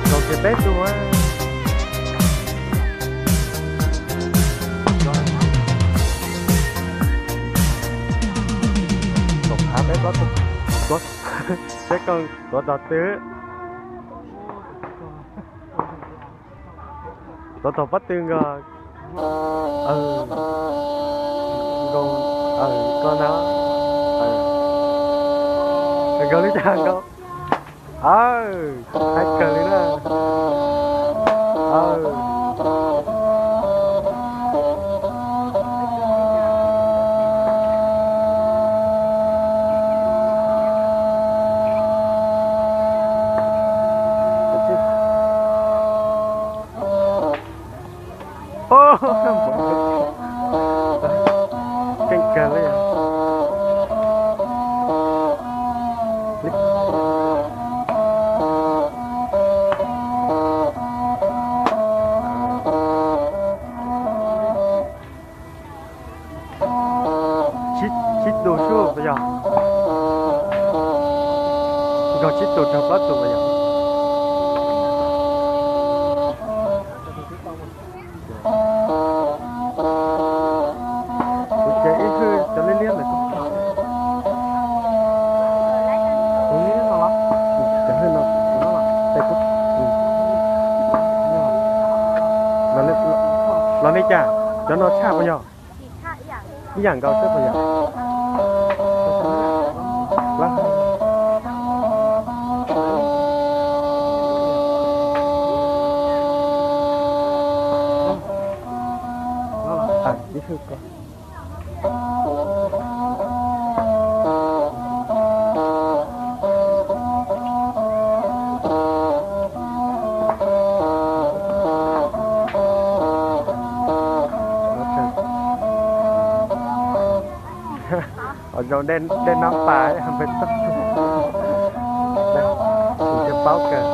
Kaum kiag peb tug. Kaum phav peb plaub tug. Tuav, seb koj tuav tau twg. Tuav tau pob tw nkaus. Nkaus, koj na. Nkaus li cas nkaus. Aw, haib kawg li na. Aw. Keej kawg li. Tsib, tsib tug xwb puas yog? Nkaus tsib tug rau plaub tug puas yog? Kuv ces ib hwj cov liab liab ntawm koj. Kuv liab no los? Cov hwj no, no los, ces kuv, los li cas? Cov no tshaj puas yog? Ib yam nkaus xwb puas yog? Ib hwj ko. Ua zoo dej nab pas pem toj, tsis paub kawg.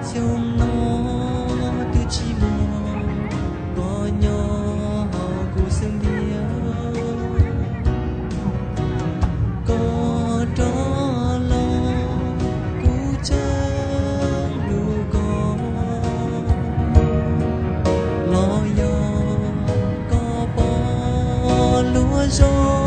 Xyoo no twb tsis muaj, koj nyob hauv kuv xwb ntiag. Koj rov los kuv tseem hlub koj, los yog koj pom luag zoo